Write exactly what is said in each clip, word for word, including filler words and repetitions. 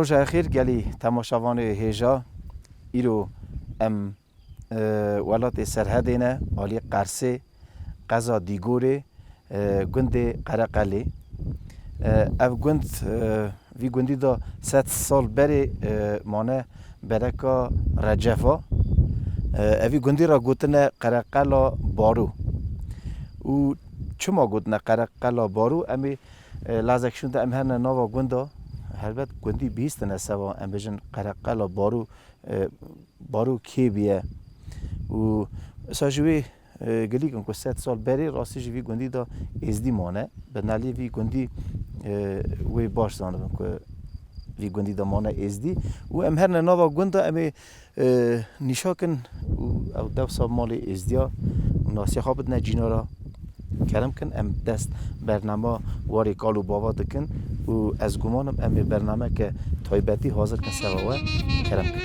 Roja xêr gelî temaşevanê hêja. Îro em, e, welatê Serhedê ne, alî Qersê, qeza Dîgorê, e, gundê Qereqelê. E, ev gund, e, vî gundî de sed sal berê, e, mane bereka Recefa. E, evî gundî re gotine Qereqela Baro. Û çima gotine Qereqela Baro? Em ê, e, lazek şûnde em herne nava gunda. Helbet gundî bihîstine seba em bêjin Qereqela Baro, e, Baro kê biye. Û esa ji wê, e, gelîkin ku sed sal berê rastî jî vî gundî de êzdî mane. Bi nelî vî gundî, e, wê baş zanibin ku vî gundî de mane êzdî. Û em herne nava gunda em ê, e, nîşa kin û ew dewsa malê êzdiya û nasiya xwe bidine cînara. Kerem kin, em dest bernama warê kal û bava dikin û ez gumanim em ê bernameke taybetî hazir kin seba we. Kerem kin.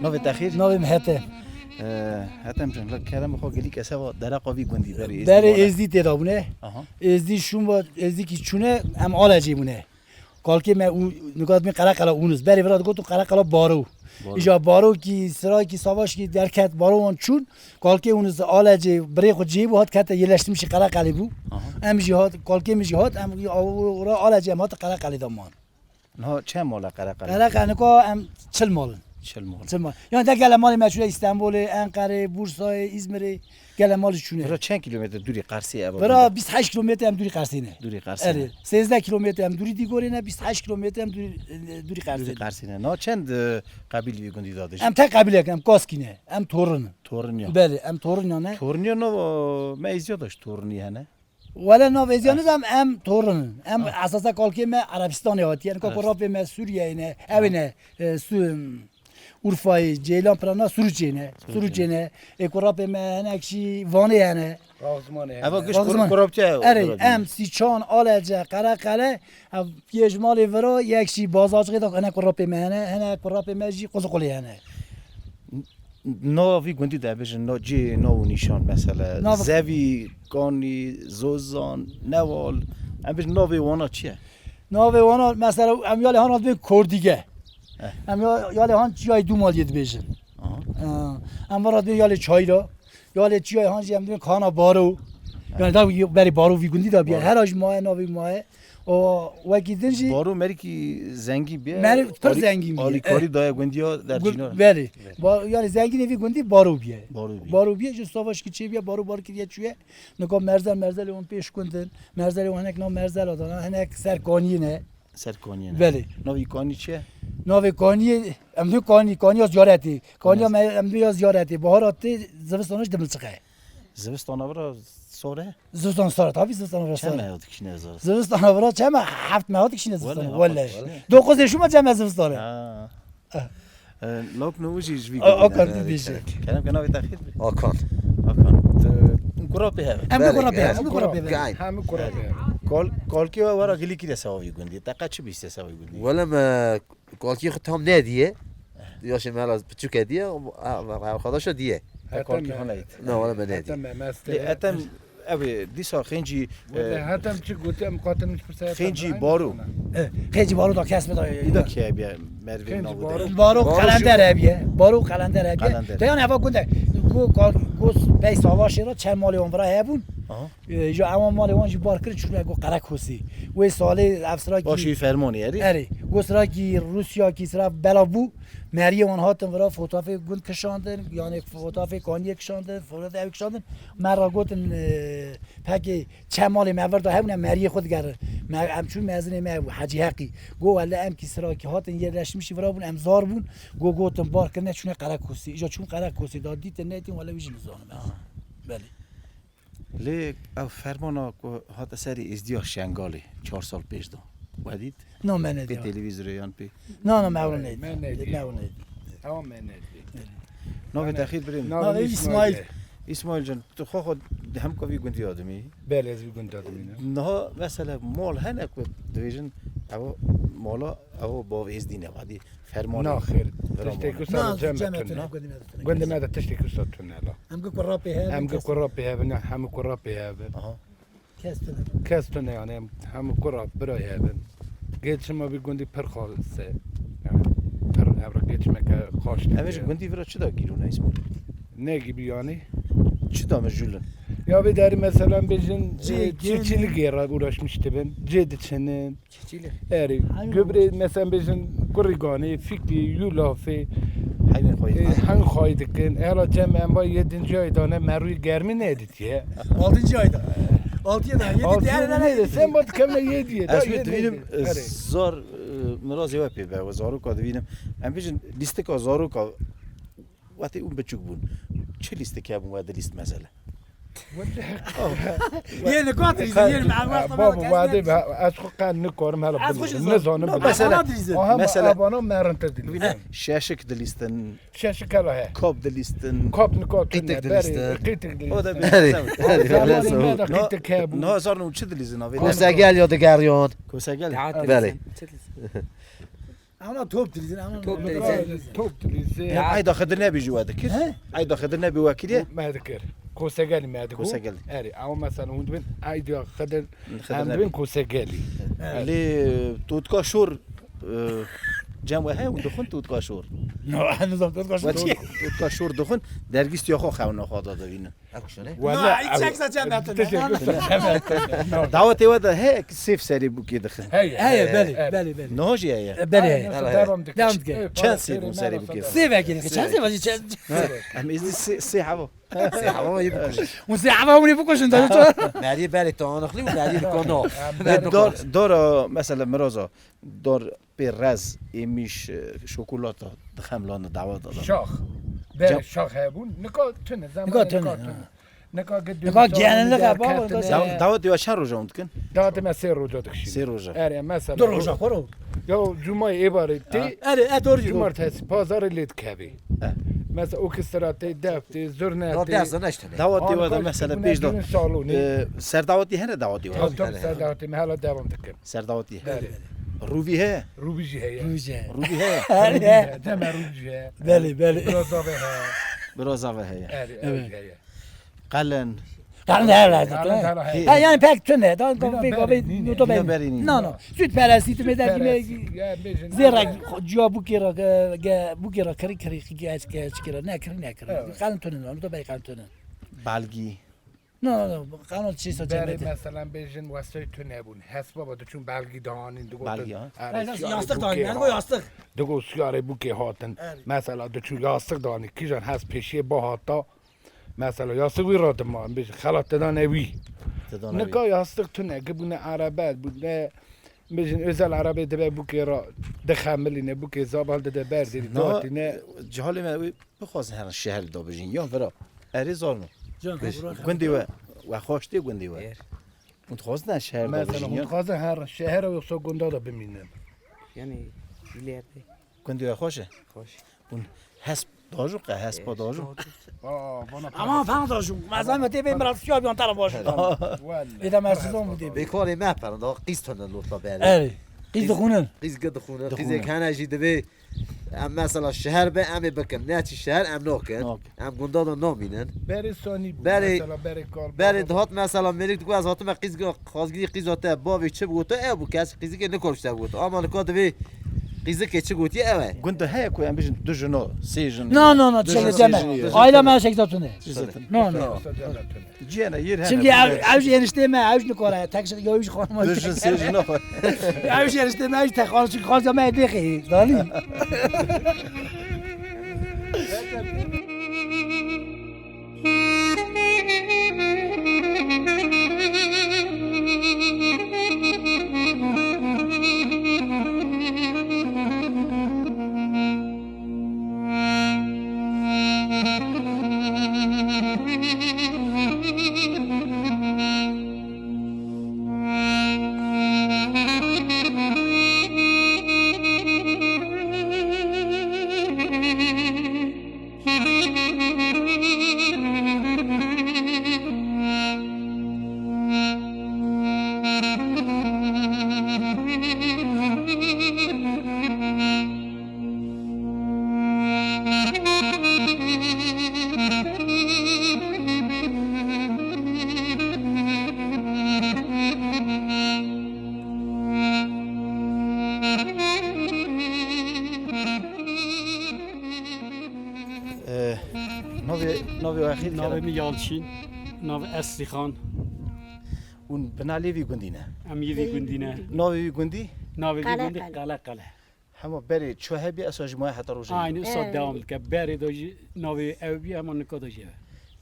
Navê te xêr? Navê min Hetem. Ee, Hetem can, la kerem xwe gelî keseva dereqa vî gundî berê êzdî Berê mane. Êzdî tê de bûne. Aha. Êzdî şûn ba, êzdî kî çûne, em Alecê bûne. Kalkê me û, nika dibên Qereqela Ûnis. Berê vira digotin Qereqela Baro. Baro. Îja Baro kî, sira kî, savaş kî derket, Baro wan çûn. Kalkê Ûnis Alecê birê xwe cihê bû, hat kete yerleştirmişî Qereqelê bû. Aha. Em jî hat, kalkê min jî hat, em ora Alecê em hatin Qereqelê de man. Niha çend mal e Qereqelê? Qereqelê nika em çil mal in. Çil mal. Çil mal. Yani de gele malê me çûye Îstanbulê, Enqerê, Bursayê, Îzmirê. Gele malê çûne. Vira çend kilometre dûrî Qersê ev? Vira bîst heşt kilometre em dûrî Qersê ne. Dûrî Qersê ne. Erê, sêzdeh kilometre em dûrî Dîgorê ne, bîst heşt kilometre em dûrî, e, dûrî Qersê ne. Dûrî Qersê ne. Na çend, e, qebîl vî gundî de dijî? Em tek qebîlek, em Kaskî ne, em Torin in. Torin ya. Belê, em Torin ya ne. Torin ya nav, e, me êziya daş Torinî hene. Wele nav êziya nizam em Torin in. Em esasa kalkê me Erebistanê hatiye. Nika kurapê me Sûriyeyê ne, ew ne, e, Su-, Urfayê, Ceylan Pirana, Suruçê ne. Suruçê ne. Ê kurapê me hinek jî Vanê hene. Eva giş Baxzman. Kurapçe. Erê, em Sîçan, Alece, Qereqele, ev piyê ji malê vira, yek jî Bazacixê de hene kurapê me hene, hene kurapê me jî Quzuqulê hene. Nava vî gundî de bêjin, na cihê nav û nîşan mesela. Nav- Zevî, Kanî, Zozan, Newal. Em bêjin navê wana çi ye? Navê wana mesela em yalê han dibên Kordîge. Eh. Em ya-, yalê han çiyayê Dûmaliyê dibêjin. Aha. Eh, em vira dibên yalê Çayra. Yalê çiyayê han jî em dibên Kana Baro. Eh. Yani da berê Baro vî gundî de biye. Baro. Hera ji maye navê maye. O wekî din jî Baro merikî zengîn biye. Meri pir zengîn biye. Alîkarî daye gundiya dercîna. Belê. Belê. Ba-, yani zengînê vî gundî Baro biye. Baro biye. Baro biye, ji savaşkî çê biye, Baro bar kiriye çûye. Nika merzel, merzelê wan pêş gundin. Merzelê wan hinek nav merzela dana, hinek ser kaniyê ne. Ser kaniyê ne. Belê. Navê kanî çi ye? Navê kaniyê, em dê kanî, kaniya ziyaretê. Kaniya me, em dê ya ziyaretê. Bahara tê, zivistana jî dimilçiqe. Zivistana vira sor e? Zivistan sar, tabii zivistan vira sar. Çend meha dikişîne zor? Zivistana vira çend me, heft meha dikişîne zivistana. Wele, wele. Dokuz ê şuma çend me zivistana. Ha. Eh. E, lok no jî ji vî A-, gundî Akan ne. Dibêje. Kerem ke navê te xêr be. Akan. Akan. Tu kurapê hev. Em de kurapê hev, em de kurapê hev. Hemî kurapê hev. Kal-, kalkê we wera gilî kire sewavî gundî. Te qe çi bîste sewavî gundî? Wele me Kalkî xwe tam nediye. Yaşê me la piçûk hediye, a, a, arkadaşa diye. Te kalkî xwe neyt. Na, wala me nediye. Lê Etem ev ê dîsa xêncî, Wele e, Hetem çi gote, em qatin pirse Hetem xêncî Baro. E, xêncî Baro da kes me da. Îda kê biye mervê Xêncî navû de. Baro. Baro Baro Qelender eviye. Baro Qelender eviye. Qelender. Te yan eva gundek. Go, go, pey savaşê ra çend malê wan vira hebûn. Aha. E, ji ewan malê wan jî bar kir, çûne go Qerekosî. Wê salê ev sira kî Başî fermanî erî? Erê. Go sira kî Rûsya kî sira bela bû, Meriyê wan hatin vira, fotafê gund kişandin, yani fotafê kaniyê kişandin, fotafê ew kişandin. Me ra gotin, e, pekê çe malê me vir da hebûne meriyê xwe digerin. Me, em çûn mezinê me hebû, Hecî Heqî. Go wele em kî sirakî hatin yerleşmişî vira bûn, em zar bûn. Go gotin bar kirine çûne Qerekosê. Îja çûn Qerekosê da dîtin neytin wele wî jî nizanim ez. Belê. Lê ev fermana ku hate serê êzdiya Şengalê çar sal pêş de. We dît? No, me Pê nedît. Televîzorê yan pê? No, no, me ew nedît. Me nedît. Me ew nedît. Ew me nedît. Navê te xêr birê min? Navê Navê min Îsmaîl. Îsmaîl. Îsmaîl can, tu xwe xwe di hemka vî gundî adimî? Belê, ez vî gundî adimî ne. Niha mesela mal hene ku dibêjin ew mala ew bav êzdî ne vadî. Fermanê. Na xêr. Tiştek usta cem tune. Gundê me de tiştek usta tune la. Em gi kurapê hev. Em gi kurapê hev ne, hemû kurapê hev. Aha. Kes tune. Kes tune yani, em hemû kurap birayê hev. Gelçima vî gundî pir xalise. Yani, pir evra gelçimeke xaş. Em ji gundî vira çi da gîrûne Îsmaîl? Ne gibi yani? Çi da me jûlin? Ya vê derî mesela bêjin, çiftçilikê re uğraşmış dibin. Cê diçinin. Çiftçilik. Erê, gübre mesela bêjin kurî ganê, fîkê, yulafê, heyvên xwayî dikin. Heng xwayî dikin. Ela cem em va yedinci ay dane merûyê germî nedîtiye. Altıncı ayda. Altıya da, yedi diye. Altıya da neydi? Sen bak kemle yediye. Ez bir dibînim, zar, e, mirazê we pê be, we zaroka dibînim. Em bêjin lîstika zaroka. Wextê hûn biçûk bûn, çi lîstik hebûn we dilîst mesela? Yê li got dîzin, yê li me wexta me Baba, kes wadê nedîzin. Ez xwe qe nikarim hela bilîzim. Nizanim bilîzim. Mesela, evana merinte dilîzin. Şeşik dilîstin. Şeşik hela he. Kop dilîstin. Kop nikot. Qîtik dilîstin. Qîtik dilîstin. O da bir. Qîtik hebû. No zarno çi dilîzin avê? Kosegel ya digeriyon. Kosegel. Belê. Ama top dilîzin, ama top dilîzin. Top dilîzin. Eyda Xidir Nebî jî we dikir. He? Eyda Xidir Nebî we kiriye? Me dikir. Kosegelî me dikir. Kosegelî. Erê, ama mesela hûn dibin Eyda Xidir, em dibin Kosegelî. Lê totka şor, e, cem we heye, hûn dixwin totka şor? No, ez nizam totka şor. Totka şor dixwin, dergîstiya xwe xewna xwe da dibînin. Ew kişanê? Wala, hiç çek saçan ben tune. Dawetê we de heye ki sêv serê bûkê dixin. Heye, heye, belê, belê, belê. Niha jî heye. E, belê, heye. Devam dike. Devam dike. Çend sêv bûn serê bûkê? Sêv ekê dixin. Çend sêv acı çend? Em êzî sê, sê hava. Sê hava yê bikujin. Hûn sê hava hûn ê bikujin da. Meriyê belê tanixlî û meriyê dikano. Dor, dora mesela miraza. Dor pê rez, êmîş, e, şokolata dixemlane dawa da. Şax. Berê şax hebûn. Nika tune, zamanê nika tune. Nika gidin. Nika gelin li baba. Dawa diwa çend roja hûn dikin? Dawa me sê roja dikişîn. Sê roja. Erê, mesela. Du roja xwe ro. Ya cumayê êvarê tê. Erê, e, doğru. Cumartesi, pazarê lê dikevê. Mesela orkestra tê, def tê, zurne tê. Dawa diwa da mesela pêş da. Salonê. E, serdawatî hene dawa diwa. Tam serdawatî me hala devam dikin. Serdawatî. Belê. Rûvî heye? Rûvî jî heye. Rûvî jî heye. Rûvî heye. Heye. Deme rûvî jî heye. Belê, belê. Birazave heye. Birazave heye. Erê, erê heye. Qelen. Qelen heye. Qelen heye. Ha, yani pek tune. Daha gavê gavê noto berî. No, no. Süt perestî tu me dergî me zêrek ciya bûkê ra, ge, bûkê ra kirî kirî geç geç kira. Ne kirî ne kirî. Qelen tune, noto berî qelen tune. Balgî. No, no, no, qanûn çi sa cemete. Berê meselan bêjin wesay tune bûn. Hespa ba diçûn belgî danîn, digot. Belgî, ha. Yastık danîn, yani bu yastık. Digot siyarê bûkê hatin. Mesela diçûn yastık danîn, kîjan hes pêşiyê bahata. Mesela yastık wî ra dima, bêjin xelat te dane wî. Nika yastık tune, ki bûne erebe, bûne, bêjin özel erebe dibe bûkê ra dixemilîne, bûkê zabal dide berdêrî, dihatîne. Cihalê me wî Bixwazin herin şeher de bijîn, yan vira. Erê zarno. Gundê we, we xweş tê gundê we. Hûn dixwazin herin şeher de bijîn, yan? Hûn dixwazin herin şeher de yoksa gunda da bimînin? Yani ileride. Gundê we xweş e? Xweş. Hûn hesp dajû qe, hespa dajû. Ama fan dajû. Mezan me tê bê mirat siya biyan tara baş. Êda mersizon bu dê. Bêkarê me perin da qîz tone lorta bere. Erê. Qîz dixwînin. Qîz gi dixwînin. Qîzê kene jî divê Em mesela şeher be, em ê bikin. Neçî şeher, em nakin. Em gunda da namînin. Berê sanî bû, mesela berê kal. Berê dihat mesela mêrik digo ez hatime qîz, xazgirî qîza te, bavê çi bû te, ew bû, kes qîzikê nikar ji te bû te. Ama nika divê qîzikê çi gotiye, ew e. Gunda heye ku em bijin du jino, sê jin. Na, na, na, çek ceme. Aile me şek zatune. Na, na. Ciyene, yir hene. Şimdi ev, ev jî eniştê me, ev jî nikare, tek jî ya jî xanima. Dujin sê jin xwe. Ev jî eniştê me, ev jî tek xanima, çünkü xanima me dêxê, danî. Navê we xêr Navê kerem. Min Yalçîn, navê Eslîxan. Hûn binalê vî gundî ne? Em yê vî gundî ne. Navê vî gundî? Navê vî Qele gundî Qele. Qele Qele. Hema berê ço hebî, esa ji maya heta rojê. Aynı esa Ee. Devam dike. Berê de jî navê ew bî, hema nika de jî ev.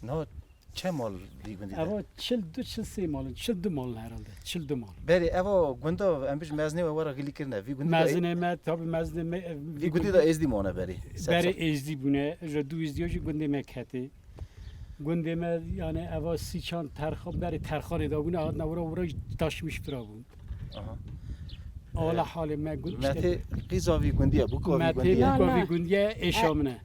Niha çend mal vî gundî de? Eva çil du, çil sê mal in, çil du mal in herhalde. Çil du mal. Berê eva gunda em bijî mezinê we were gilî kirine. Vî gundî de Mezinê me, tabi mezinê me, e, Vî gundî de êzdî mane berê. Berê êzdî bûne, ji du êzdiya jî gundê me ketê. Gundê me, yani, eva sîçan terxa, berê terxanê de bûne, hatine wira, wira taşmış fira bûn. Aha. Ola Ee, halê me gund işte. Metê qîza vî gundiye, bûka vî Metê gundiye. Bûka vî gundiye, êşa min e.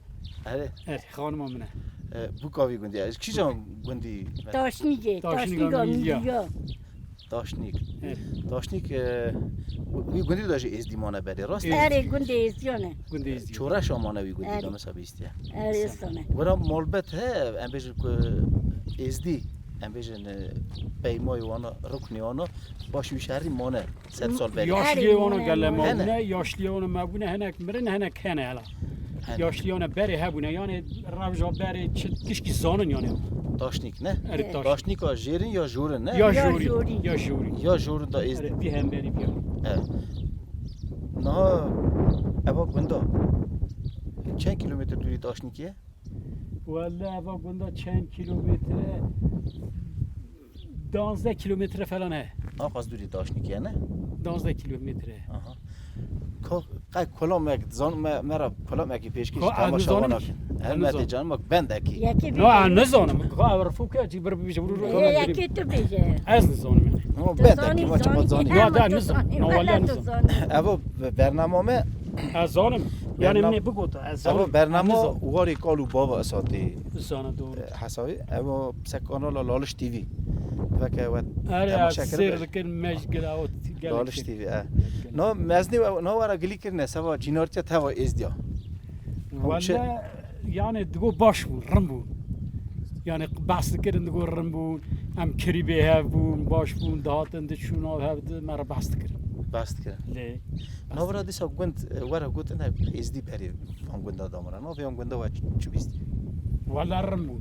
Erê. Erê, xanima min e. Ee, bûka vî gundiye. Kîjan gundî? Taşnîgê, Taşnîga Taşnîga Milya. Milya. Taşnîk. Evet. Taşnîk, e, wî gundî de jî êzdî mane berê, rast e? Erê, gundê êzdiyan e. Gundê êzdî. Çoreşa mane wî gundî de Erê. Mesela bîstiye. Erê, sane. Wira malbet he, em bêjin ku êzdî, em bêjin, e, peymayê wana, ruknê wana, baş wî şerî mane, sed sal berê. Yaşliyê wana gele mabûne, yaşliyê wana mabûne, hinek mirin, hinek hene hela. Hene. Yaşliyana berê hebûne, yani rewja berê çi tişkî zanin yani. Taşnîk ne? Erê, taşnîk. Taşnîka jêrin ya jorin ne? Ya Ya jorî, jorî. Ya jorî. Ya jorin da êzdî. Erê, vî hemberî bîya. Evet. Niha eva gunda çend kilometre dûrî Taşnîkê ye? Welle eva gunda çend kilometre? Danzdeh kilometre falan he. Naqas dûrî Taşnîkê ye ne? Danzdeh kilometre. Aha. Ka, qey kulamek, zan me, me re kulamekî pêşkêş Ka, ez temaşevanak. Nizanim ki. Her Ez me nizanim. Tê canım bak, bendekî. Yekê No, ez bêje. Nizanim. Ka, ev rifûke, cî bir bêje, vurur, Ee, vurur, yekê tu bêje. Ez nizanim yani. Ama Tu bendekî, zanî, maç zanî. Pat zanî. Ya, Ama da tu nizanim. zanî. No, Welle vallahi tu nizanim. Zanî. Evo bernama me. Ez zanim. Yani Bernam-, ne bigota, ez zanim. Evo bernama Ez nizanim. Warê kal û bava esatê. Zana doğru. E, hesabî. Evo se kanala Laliş T V. Veke we Erê, temaşe ez kiribe. Sêr dikin, me ji gila o t-, gelek Laliş sêr. T V, e. Gelek. No, meznî we, no wera gilî kirine, seva cînartiya teva êzdiya. Welle, yani digo baş bûn, rin bûn. Yani behs dikirin digo rin bûn, em kirî bê hev bûn, baş bûn, dihatin diçûn av hev di, me re behs dikirin. Behs dikirin. Lê. Navra dîsa gund, e, were gotine êzdî berê van gunda damira. Navê van gunda we çi bîstî? Welle rin bûn.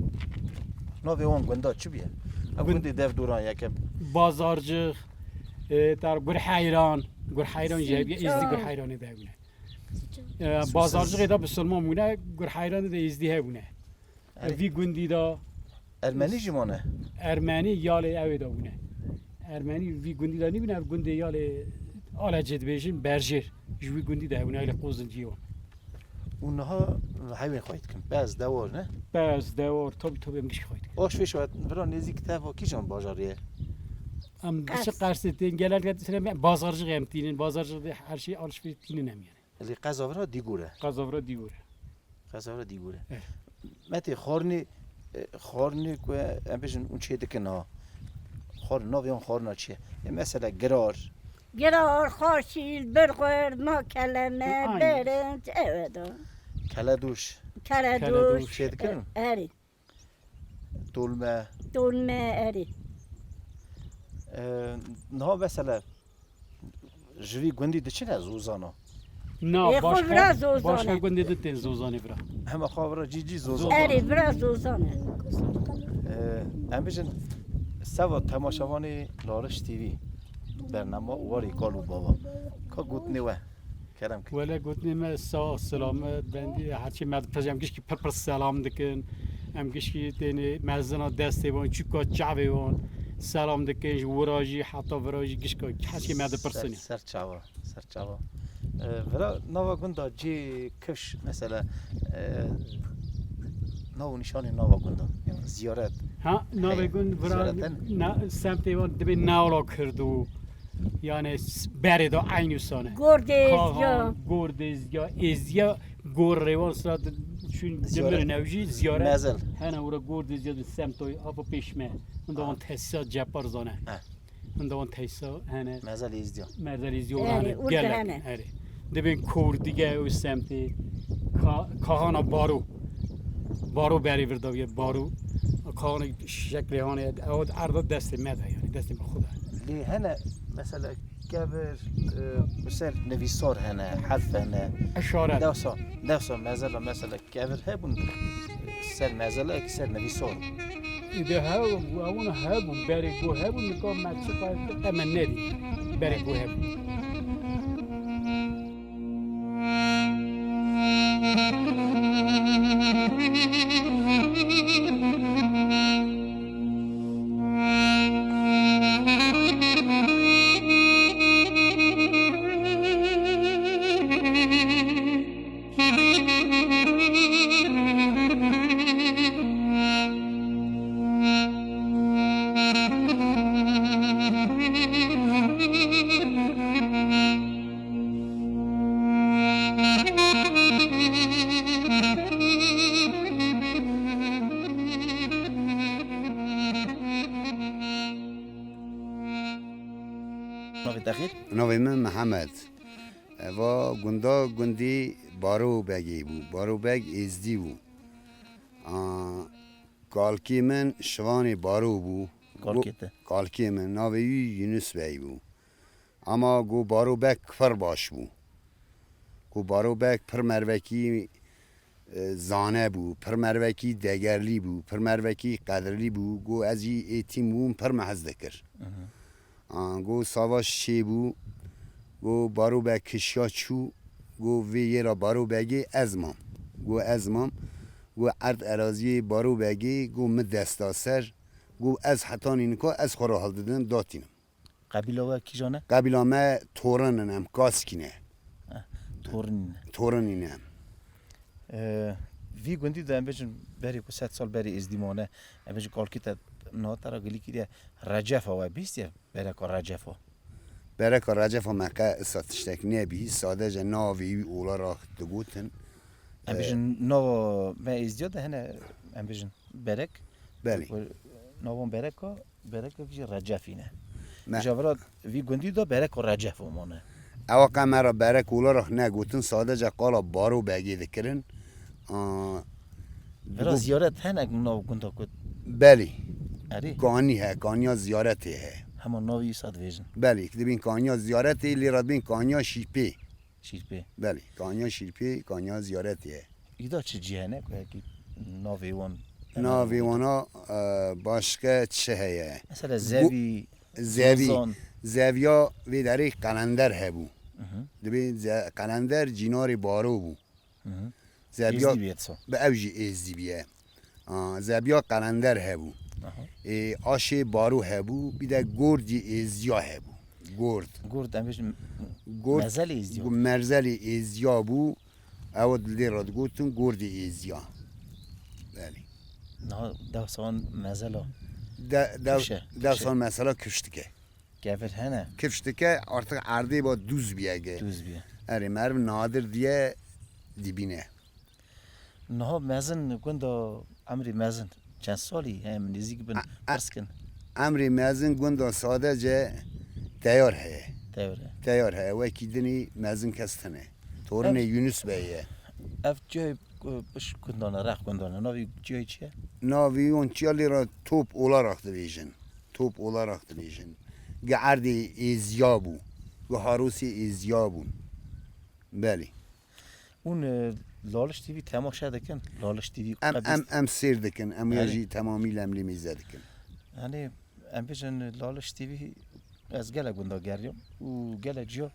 Navê wan gunda çi bûye? Ev Gund- gundê dev dûran yekem. Bazarcix, e, tar Gurheyran, Gurheyran jî hebiye, êzdî Sîçan. Gurheyranê de hebûne. Sîçan. E, Bazarcixê de bisilman bûne, Gurheyranê de êzdî hebûne. Erê. Vî gundî de Ermenî jî mane? Ermenî yalê ew ê de bûne. Ermenî vî gundî de nîbûne, ev gundê yalê Alecê dibêjin, Berjêr. Ji wî gundî de hebûne, yalê Qozincî wan. Û niha hewên xweyî dikin. Pez, dewar ne? Pez, dewar, tabi tabi em gişk xweyî dikin. Alışveriş we vira nêzîk teva kîjan bajarê ye? Em Qers. Diçin Qersê tên, gelek de diçin em bazarcixê em tînin, bazarcixê de her şey alışveriş tînin em yani. Lê qeza vira Dîgor e. Qeza vira Dîgor e. Qeza vira Dîgor e. Eh. Metê xwarinê, e, xwarinê ku em bêjin hûn çê dikin ha. Xwarin, navê wan xwarina çi ye? E, mesela girar. Girar, xaşîl, birxwer, makeleme, Aynı. Berinç, evet o. Keledoş. Keledoş. Keledoş. Çê dikin? E, erê. Dolme. Dolme, erê. E, niha mesela ji vî gundî diçine Zozana? Na, Ê, xwe başka, vira Zozan başka e. Gundê din tên Zozanê vira. Hema xwe vira cî cî Zozan. Zozan. Erê, vira Zozan e. E, em bijin seva temaşevanê Laliş T V. Bernama Warê Kal û Bava. Ka gotinê we. Kerem kir. Wele gotinê me sax, selamet, bendî, herçî me dipirsin, em gişkî pir pir selam dikin. Em gişkî tênê mezina destê wan, çûka çavê wan selam dikin, ji wira jî heta vira jî gişka herçî me dipirsin. Ser, ser çava, ser çava. E, vira nava gunda cê kiş, mesela, e, nav û nîşanê nava gunda, ziyaret. Ha, navê Hey, gund vira ziyaret ne? Na, semtê wan dibê Newla Kirdo. Yani s-, berê de aynı sane. Gor de Kahan, Êzdiya. Gor de Êzdiya, Êzdiya, gor rêwan sira di-, çün Ziyaret. Dimirin ew jî ziyaret. Mezel. Hene ura gor de Êzdiya di semtoy apa pêş me. Hunda wan tesisat cepar zane. He. Hunda wan tesisat hene. Mezel Êzdiya. Mezel Êzdiya Erê, hene. Ur de Gelek, hene. Erê. Dibên kor dige ew semtê. Ka-, kahana baro. Baro berê vir dawiye, baro. Kahana şeklê hane, ew erda destê me de yani, destê me xwe de. Lê hene, mesela, kevir, e, bi ser nivîsar hene, herf hene. Eşaret. Dewsa, dewsa mezela, mesela, kevir hebûn, Ser mezele ki ser nevîsor. Îde hebû, ewna hebû, berê ku hebû, nika me çi qe-, qe me nedî. Berê ku hebû. Navê te xêr? Navê min Mihemed. Eva gunda gundî Baro Begê bû. Baro Beg Êzdî bû. A, kalkê min Şivanê Baro bû. Kalkê te? Kalkê min. Navê wî Yunus Bey bû. Ama go Baro Beg pir baş bû. Go Baro Beg pir mervekî, e, zane bû, pir mervekî degerlî bû, pir mervekî qedrlî bû. Go ez jî êtîm bûm, pir me hez dikir. Mhm. A, go savaş çêbû, go Baro Beg kişiya çû, go vê yê ra Baro Begê ez mam. Go ez mam, go erd eraziyê Baro Begê, go min desta ser, go ez hetanî nika ez xwe ra hildidim, datînim. Qebîla we kîjan e? Qebîla me Torin in, em Kaskî ne. Eh, Torin ne. Torinî ne. Eh, vî gundî de em bêjin berê ku sed sal berê Êzdî mane, em bêjin kalkî te niha te re gilî kiriye, Recefa we bîstiye, bereka Recefa. Bereka Recefa me qe isa tiştek nebî, sadece navê wî olarak digotin. Em Eh, bêjin nava me Êzdiya de hene, em bêjin berek. Belê. Navan bereka, bereka vî jî Recefî ne. Me- Ji vira vî gundî de bereka Recefo mane. Ewa qe me re berek olarak negotin, sadece qala Baro Begê dikirin. Aa, Vira digo- ziyaret hene nav gunda ku Belê. Erê. Kanî he, kaniya ziyaretê he. Hema navî îsa divêjin. Belê, dibên kaniya ziyaretê, lê re dibên kaniya Şîrpê. Şîrpê. Belê, kaniya Şîrpê, kaniya ziyaretê ye. Îda çi cî hene ku yekî navê wan Navê wana, e, başka çi heye? Mesela Gu-, zevî, zevî, zozan. Zeviya vê derê qelender hebû. Mhm. Dibê ze-, qelender cînarê baro bû. Mhm. Zebiya Êzdî bîye disa. Bi ew jî êzdî bîye. A, zebiya qelender hebû. Aha. Ê, aşê baro hebû, bir de gordî êzdiya hebû. Gord. Gord, em bêjin Gord, mezelê êzdiya. Gu-, merzelê êzdiya bû. Ew dilê re digotin gordî êzdiya. Belê. Niha dewsa wan mezela De, de, kifş e, kifş e. Dewsa wan mesela kifş dike. Kevir hene. Kifş dike, artık erdê ba dûz bîye ge. Dûz bîye. Erê, meriv nadir diye dibîne. Niha mezin gunda emrî mezin çend salî hem nêzîk bin A, a, pirs kin. Emrî mezin gunda sadece teyar heye. Teyar heye. Teyar heye. Wekî dinî mezin kes tine. Torinê Ev Yunus Bey ye. Ev cihê, e, piş gundane, rex gundane. Navî cihê çi ye? Navî yon çi ye lê re top olarak dibêjin. Top olarak dibêjin. Ge erdê êziya bû. Ge harosê êziya bûn. Belê. Hûn, e, Laliş T V temaşe dikin? Laliş T V Em, qebîst. Em, em sêr dikin. Em ya Belê. Jî temamî lemlê mêze dikin. Yani, em bêjin Laliş T V ez gelek winda geriyam û gelek jiya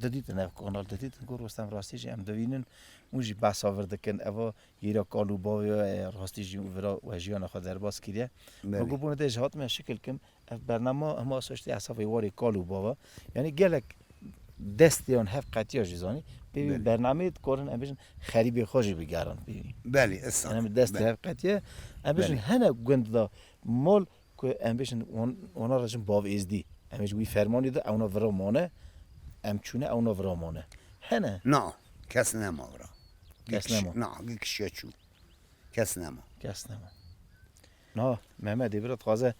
didîtin ev kanal, didîtin ku Rostem rastî jî em divînin, hûn jî behsa vir dikin, eva yêra kal û bavê we, rastî jî vira we jiyana xwe derbas kiriye. Belê. Me got, bûne dê ji hat me şikil kim, ev bernama hema soştê hesabê warê kal û bava. Yani gelek destê yan hev qetiya jî zanî. Pê vî Belê. Bernameyê dikarin, em bêjin, xerîbê xwe jî bigerin pê vî. Belê, esa. Yani destê Belê. Hev qetiye. Em bêjin Belê. Hene gund da mal ku em bêjin wan-, wana re jin bav êzdî. Em ê ji wî fermanî de ewna vira mane, em çûne ewna vira mane. Hene? Na, kes nema vira. Kes Gikiş-, nema. Na, gikiş ya çû. Kes nema. Kes nema. Na, Mehmet ê bira dixwaze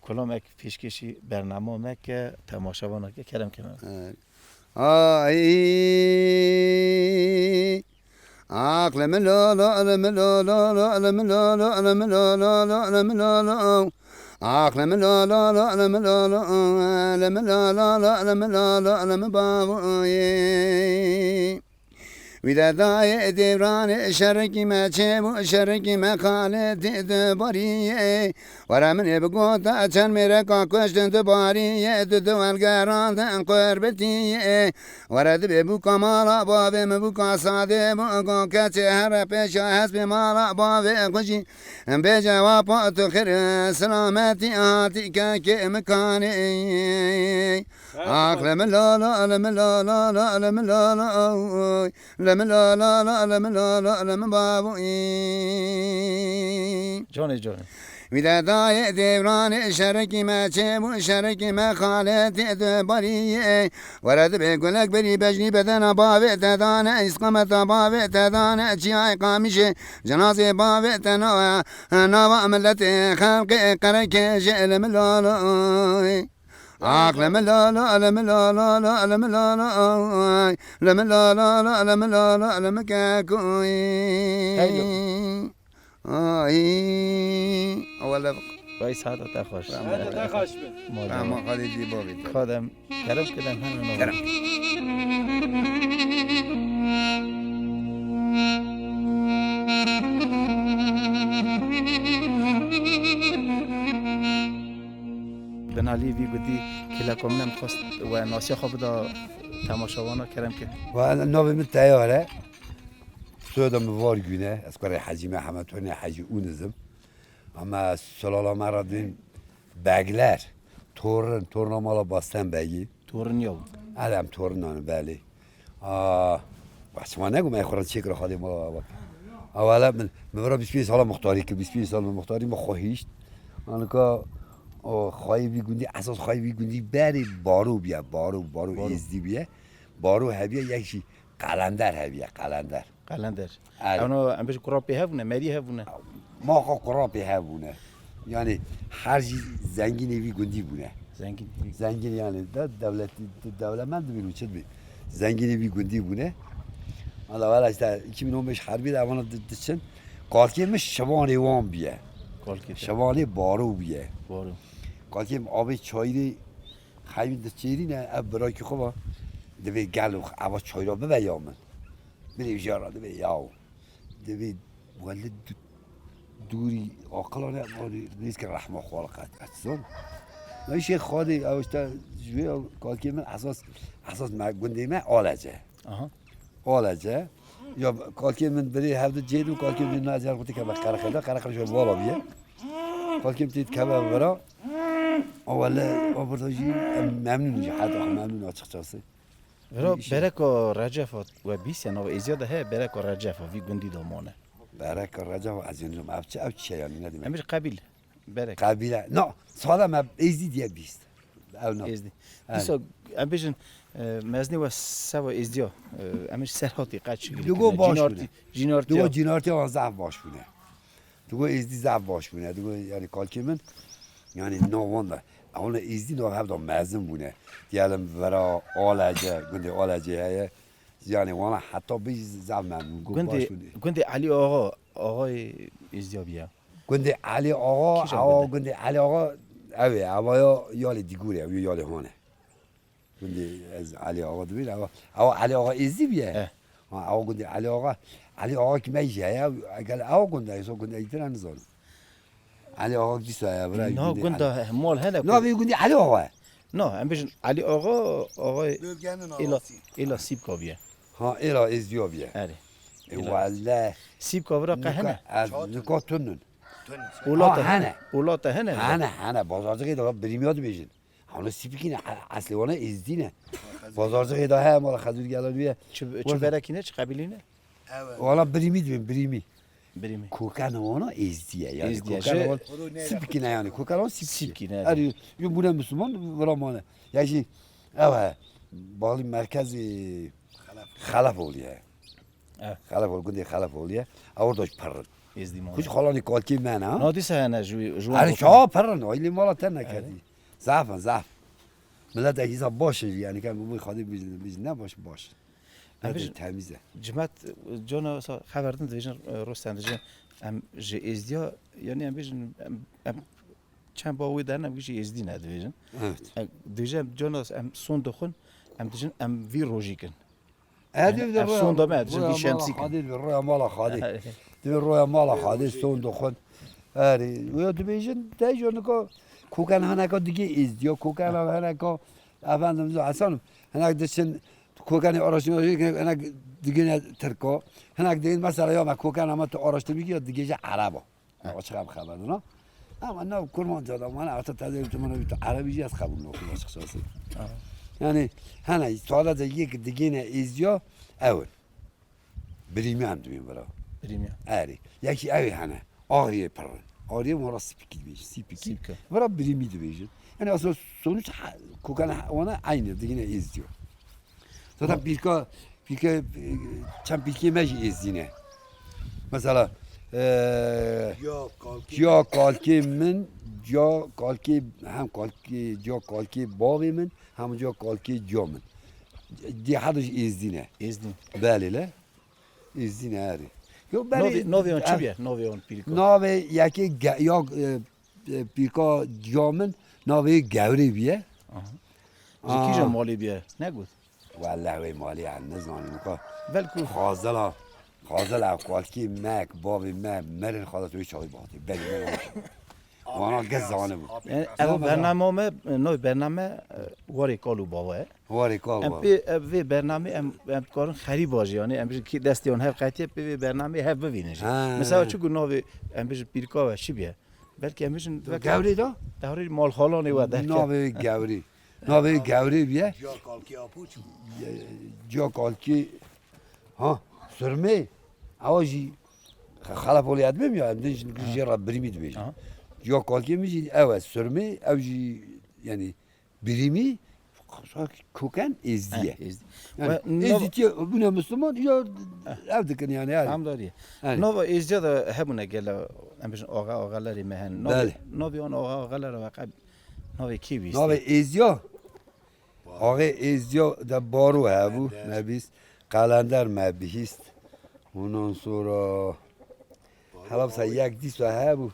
kulamek pêşkêşî bernama me ke, temaşevana ke, kerem ke Mehmet. Evet. Ay, Aqlê min lo lo, aqlê min lo lo lo, aqlê min lo lo lo, aqlê min lo lo lo, aqlê min lo lo lo, aqlê min lo lo lo, aqlê min lo lo lo, aqlê min bavê. Wî de dayê dêvranê şerekî me çêbû, şerekî me xaletî dubariyê. Were min ê bigota çend mêreka kuştin dubariyê, tu di welgerandin qurbetiyê. Were dibê bûka mala bavê min bûka sadê bû, go keçê here pêşa hespê mala bavê xwe jî. Bêje wa pa tu xêr silametî hatî kekê min kanê. Ax le min la la, le min la la la, le min la la, oy. Le min la la la, le min la la, le min bavû. Canê canê. Wî de dayê dêvranê şerekî me çêbû, şerekî me xaletê dubariyê. Were dibê gulek berî bejnî bedena bavê te dane, îsqameta bavê te dane, çiyayê qamîşê cenazê bavê te na-, nava miletê xelqê qerekê jê le min la la. Ax le min la la, le min la la la, le min la la, ay. Le min la la la, le min la la, le min kekoy. Heylo. Ay. Awele. Vay saeta te xweş. Saeta te xweş be. Ama Xalidî bavê te. Kadem, kerem kidem hemen. Kerem. Binalî vî gudî kêleka min em xwest we nasiya xwe bida temaşevana kerem ke. Wa navê min Teyar e. Soyada min Vargûn e. Ez kurê Hecî Mihemed Honê Hecî Ûniz im. Ama sulala me re dibên Begler. Torin, torna mala Basten Begî. Torin yaw. Erê em torinan in, belê. A, baş çima negom, ey xwe re çêkira xalê mala bak. Ewela min, min vira bîst pênc sala muxtarî kir, bîst pênc sal min muxtarî min xwe hişt. Anika, o, xwayê vî gundî, esas xwayê vî gundî berê Baro bûye, Baro, Baro Baro. Êzdî bûye. Baro hebiye, yek jî Qelender hebiye, Qelender. Qelender. Erê. Ewno, em bêjin kurapê hev bûne, merî hev bûne. Maxa kurapê hev bûne. Yani her jî zengînê vî gundî bûne. Zengîn. Zengîn yani de dewlet, de-, dewlemend dibîn û çi dibî. Zengînê vî gundî bûne. Ala wela işte iki bin on beş herbî de evana di-, diçin. Kalkê min şivanê wan bûye. Kalkê te. Şivanê Baro bûye. Baro. Kalkê min avê çayirê xeymî diçêrîne, ev birakî xwe va. Divê gel û eva çayra bibe ya min. Binêjara divê yaw. Divê wele du-, dûrî aqila ne, rîskê rehma xwe qet. Etson. Nayşê Xadê, ew işte ji wê kalkê min esas, esas me, gundê me Alece. Aha. Alece. Ya kalkê min birê hevdu cêd û kalkê min nazer xwe tike be Qereqê de, Qereqê ji vala bûye. Kalkê min tê dikeve vira. O wele, o burada jî em memnûn jî, heta memnûn açıkçası. Vira bereka Recef we bîst ya nava êziya de heye, bereka Recef vî gundî de mane. Bereka Recef ez ê nizam ev çi, ev çi yani ne demek? Em bêjin qebîl, berek. Qebîle. No, sade me êzdî diye bîst. Ew no. Êzdî. Evet. Dîsa em bêjin, e, mezinê we seva êzdiya, e, em bêjin Serhatî qeç. Digo baş bûne. Cînartî, cînartî. Digo cînartî an zaf baş bûne. Digo êzdî zaf baş bûne. Digo yani kalkê min yani navan da. Ona êzdî nav hevda mezin bûne. Diyelim vera Alece, gundê Alece heye. Yani wana heta bî zaf memnun. Gundê, gundê Elî Axa, axayê êzdiya bîye. Gundê Elî Axa, awa gundê Elî Axa, ew ê, awa ya yalê Dîgûrê, ew yalê hane. Gundê ez Elî Axa dibînim, ewa, ewa Elî Axa êzî bîye. Eh. Ha, ewa gundê Elî Axa, Elî Axa kî me jî heye, eger ewa gundê, so gundê îtira nizanim. Elî Axa dîsa heye, bira. Na gundê gunda Elî. Mal hene ku. Na vê gundê Elî Axa ye. Na, em bêjin Elî Axa, Axa êla, êla Sîpka bîye. Ha, êla êzdiya bîye. Erê. E, welle. Sîpka vira qe hene. Ez nika tunun. Ola te hene. Ola te hene. Hene, hene. Bazarcık da birîmiya dibêjin. Hano sipikî ne, eslê wana êzdî ne. Bazarcixê da heye mala Xezûr Gelan wî ye. Çi, çi berekî ne, çi qebîlî ne? Wana birîmî dibên, birîmî. Birîmî. Koka ne wana êzdî ye, yani. Êzdî ye, koka ne wan sipikî ne yani, koka ne wan sipikî. Sipikî ne. Erê, yo bûne Müslüman, vira mane. Ya jî, ew he, balî merkezî Xelef olî ye. Evet. Xelef ol, gundê Xelef olî ye. Ew orada pir in. Êzdî mane. Kuç xalanî kalkî me ne, ha? No dîsa hene ji, ji wan. Erê, çawa pir in, aylê mala te neketî. Zaf in, zaf. Milet hîsa baş in, yani, kem bu xadê biz, biz ne baş, baş. Em bêjin, temiz e. Cimet, cona sa xeber din dibêjin, e, rosten dibêjin, em ji êzdiya, yani, em bêjin, em, em çend ba wê derin, em ji êzdî ne dibêjin. Evet. Em dibêjin, em cona em son dixwin, em dibêjin, em vî rojî kin. Erdî, yani, ev sonda me, dibêjin vî Şemsî kin. Xadê, dibê roya mala Xadê. Dibê roya mala Xadê, sonda xwe. Erê, ya dibêjin, te jî nika kokan hineka digê êzdiya, kokan hineka, efendim, Hasan, hinek diçin kokanê araştırma, hinek digine Tirka, hinek digin mesela ya me kokan ama tu araştırma ya digêje Ereba. Ya, açık abi xeber dina. Ama nav Kurmanca da bana artık teze bir tümünü bir Erebi cihaz kabul yok açıkçası. Yani, hani, sadece yek digine êzdiya, ew. Birîmî em dibên vira. Birîmî. Erê. Yekî ew ê hene. Ariyê pir in. Ariyê wan ra sipikî dibêjin. Sipikî. Sipikî. Vira birîmî dibêjin. Yani aslında sonuç ha-, kokan ha-, wana aynı. Digine êzdiyo. Zaten pîrka, pîrka, e, çend pîrkê me jî êzdî ne. Mesela, e, Ciya kalkê. Ciya kalkê min, ciya kalkê, hem kalkê, ciya kalkê bavê min, hem ciya kalkê ciya min. Dê hadu jî êzdî ne. Êzdî. Belê le. Êzdî ne erê. Yo, belê, navê, navê wan çi eh, biye? Navê wan pîrka. Navê yekê ge-, ya, e, e, pîrka ciya min, navê Gewrê biye. Aha. Ji kîja malê biye? Negot. Welleh wê malê em nizanin. Belkû. Xazela, xazela kalkê me, bavê me, merên xazela wê çaxî bihatê. Belê me. Wana gez zanibû. Yani, ev bername me, no, bername, e, warê kal û bava ye. Warê kal û bava. Em pê, ev vê bernamê em, em dikarin xerîba jî, yani, em bijin kî destê wan hev qetiye, pê vê bernamê hev bivînin jî. Ha. Mesela, çi ku navê, em bijin pîrka we çi biye? Belkî em bijin veke Gewrê da? Dewrê malxalanê we derke. Navê Gewrê. Navê Gewrê biye. Ciya kalkê apo çi bû? Ciya kalkê, ha, sirmê. Ewa jî xelef olê edmem ya, em din jî jê re birîmî dibêjin. Aha. Ciya kalkê min jî ew e, sirmê, ew jî, yani, birîmî, koken êzdî ye. Ha, êzdî. Yani, we êzdî tiye, bûne Müslüman, ya ev dikin yani, yani. Tamam, doğru. Yani. Nava êzdiya da hebûne gele, em bijin axa, axalerê me hen. Navê, belê. Navê wan axa, axaler we qe-, navê kê bîst? Navê êzdiya? Axê êzdiya de Baro hebû, me bîst. Qelender me bihîst. Ondan sonra helal sa yek dîsa hebû.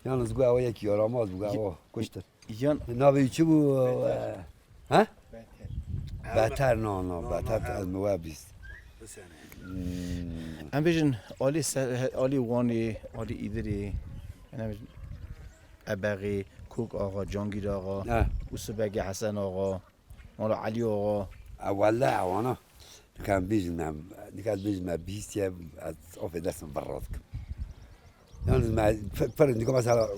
Yalnız gu ewa yek yaramaz bû, gu ewa kuştir. Yan navê çi bû? Beter. Ha? Beter. Beter, no, no, Beter ez mi we bîst. Hmm. Em bêjin alî Ser-, alî Wanê, alî Îdirê, em bêjin Ebexê, Kok Axa, Cangîr Axa, ha. Usubegê Hesen Axa. Wala Elî Axa. E, wele ewana. Dikan bêjin me, dikan bêjin me bihîstiye, ez afê destim vir rast kim. Yalnız me, fe-, ferin dika mesela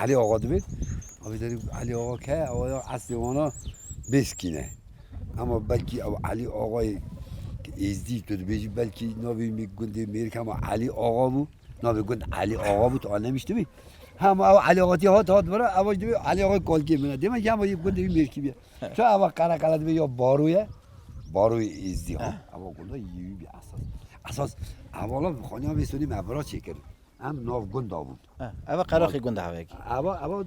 Elî Axa dibêt. Abi dedi Elî Axa ke, ewa ya eslê wana Bêskî ne. Ama belkî ew Elî Axayê Êzdî tu dibêjî, belkî navê wî gundê Mêrik hema Elî Axa bû. Navê gund Elî Axa bû, tu annemiştî bî. Hema ew Elî Axa tî hat, hat bira, ewa jî dibê Elî Axa kalkê min e. Demek ki hema yê gundê wî Mêrkî bî. Ço eva qere qere dibê ya Baro ye. Baroyê Êzdî ha. Ha. Eva gunda yê wî bî esas. Esas eva la xaniya vê sonî me bira çêkir. Em nav gunda bûn. Ha, eva qeraxê gunda hevekî. Eva, eva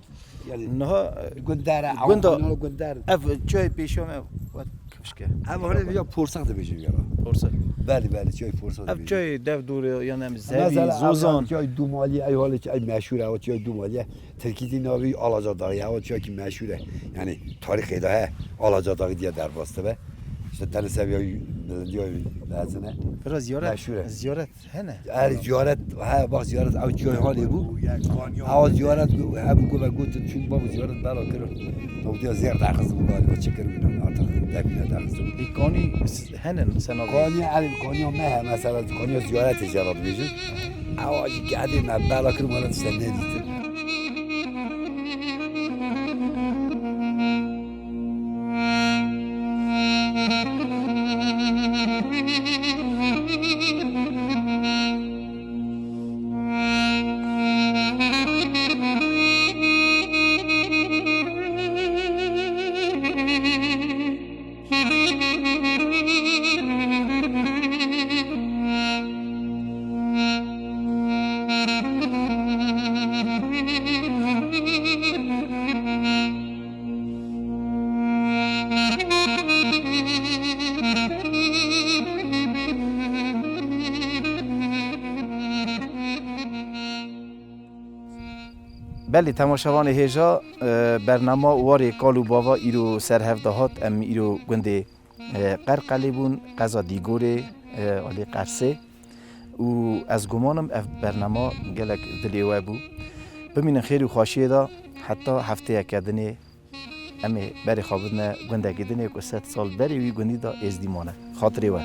yani niha, e, gundar e, gunda, eva gundar. Ev çayê pêşiya me wet kifşke. Eva hene ya porsax dibêjin ya. Porsax. Belê, belê, çayê porsax dibêjin. Ev çayê dev dûrê, yani em zevî, mesela, zozan. Çayê Dûmalî, ey halê çayê meşhur e, o çayê Dûmalî. Tirkî dî navê Alaca Dağı, ew çiyakî meşhur e. Yani tarîxê de he, Alaca Dağı diye derbas dibe. İşte tenê seviya bilindiya mezin e. Biraz ziyaret, meşhur e. Ziyaret hene. Erê ziyaret, he, bak ziyaret, ew çiyayê halê bû. Ew ziyaret, ew ku me gotin, çûn bab ziyaret bela kirin. Ew diya zêr derxistin, galiba çi kirin, artık depine derxistin. Lê kanî s-, hene, sena kanî, erê, kanîya me he, mesela, kanîya ziyaretê jê re dibêjin. Ewa jî gedê me bela kir, wele tişte nedîtin. Belê temaşevanê hêja, e, bernama Warê Kal û Bava îro ser hev de hat. Em îro gundê, e, Qerqelê bûn, qeza Dîgorê, e, alî Qersê. Û ez gumanim ev bernama gelek dilê we bû. Bimînin xêr û xweşiyê de heta hefteyeke dinê em ê berê xwe bidine gundekî dinê ku sed sal berê wî gundî de êzdî mane. Xatirê we.